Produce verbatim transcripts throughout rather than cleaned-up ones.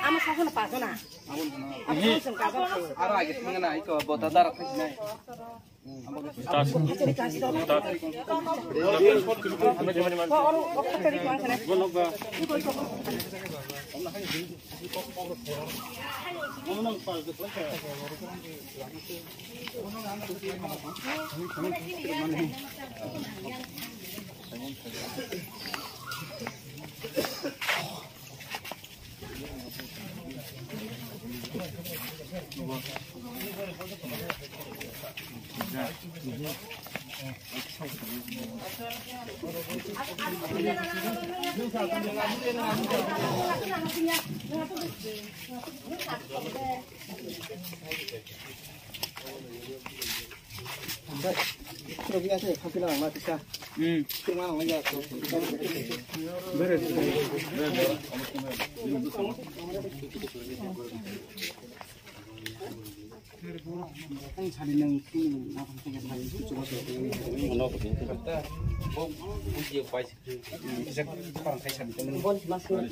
Ama sakhono pagona. Aro age thangna iko bota dara thangsinai.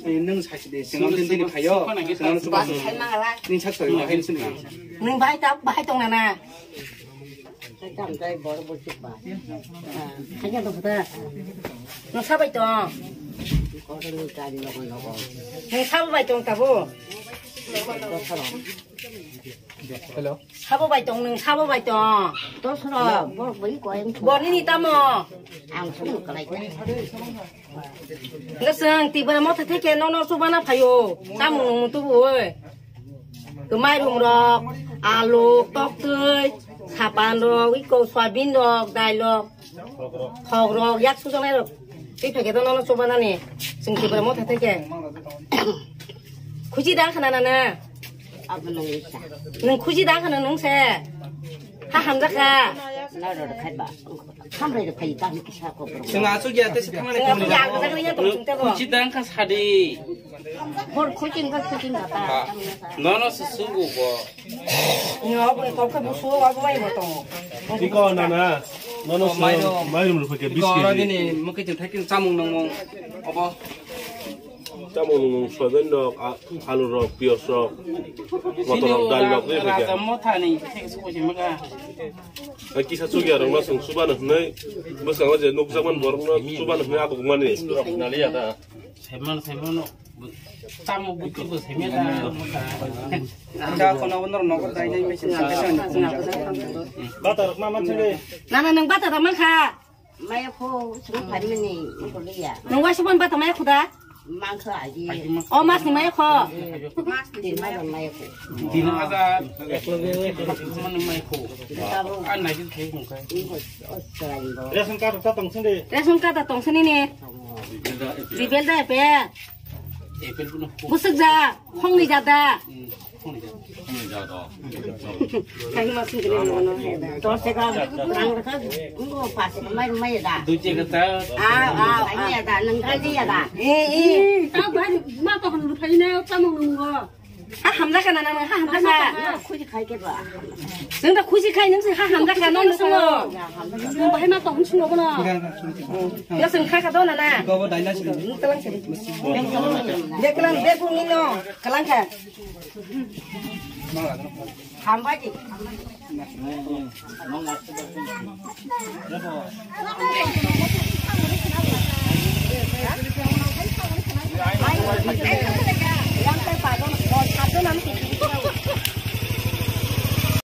Nwng saisi de, sengam din din phaio, sengam suba. Nwng sak sori, bahai sini. Nwng bahai ta, bahai tong nana. Hai kam dai bor bor chik ba. Hai ka to buta. Nwng sabai tong. Ko ni kari logo logo. Nwng sabai tong tabo. Hello. Sabo bai tong, nwng sabo bai tong. Dosra, bo bai ko yang. Borni ni tamo. Ang sung kalai. Ngasang tibara motha theke nono chubana phayo. Tamo nwng tubu oi. Kemai rung rok, alu, toktwi, sapan rok, iko soyabin rok, dai rok. Thok rok, yak sujaknai rok. Twi phaikhe to nono chubanani. Chwng tibara motha theke. Khuchi da khana nana. Abo nang isa. Nwng khuchi da khana nwng se. Ha hamjakha. Na ro khai ba. Hambai ro khai ta kisa ko bro. Chwng asuk ya te si thangani. Chwng asuk ya te si thangani. Khuchi da kha sadi. Bor khuchi ka khuchi ka ta. Nono susugu bo. Iko nana, nono mairum rupake biski. Oro bini mukhe chwng thaikin chamung nangmung obo. Chamung nangmung soyabin rok, a-, alu rok, piyaj rok, motor rok, dal rok, raja mothani thik suko se maka. Kisa chukya rok no chwng chubano hwnwi, bwskango je nukjakmani borok no chubano hwnwi abo mani. Saiman, saiman no. Tamo buti bo seme da. Da kono wonor nogo dai dai mesi na. Bata rok ma man chale. Nana nwng bata da mankha. Maya kho sung phari mani ko liya. Nwng waisa ban bata maya khuda. Mankha aji. O mas ni maya kho. Mas ni maya kho. Tin hajar. Mano maya kho. An nai din thai kho kai. Ration card ta tong sini. Ration card ta tong sini ni. Bibel da pe. Busuk ja, khongni ja da. Khongni ja da. Kahi ma sing kene no. Tor se ka rang ka ngo pas mai mai da. Dui che ka ta. A a mai ya da, nang ka ji ya da. E e. Ta ba ma to hon lu thai na ta mo nung go. Ha hamjakha nana, ha hamjakha. Khuji khai khe ba. Chwng da khuji khai nwng se ha hamjakha no nung swngo. Nwng bahai ma tong swngo bono. Ya chwng kha kha do nana. Gobo daina sini. Nwng talang sini. Beklang bebung nino kalang kha. Hambai ji.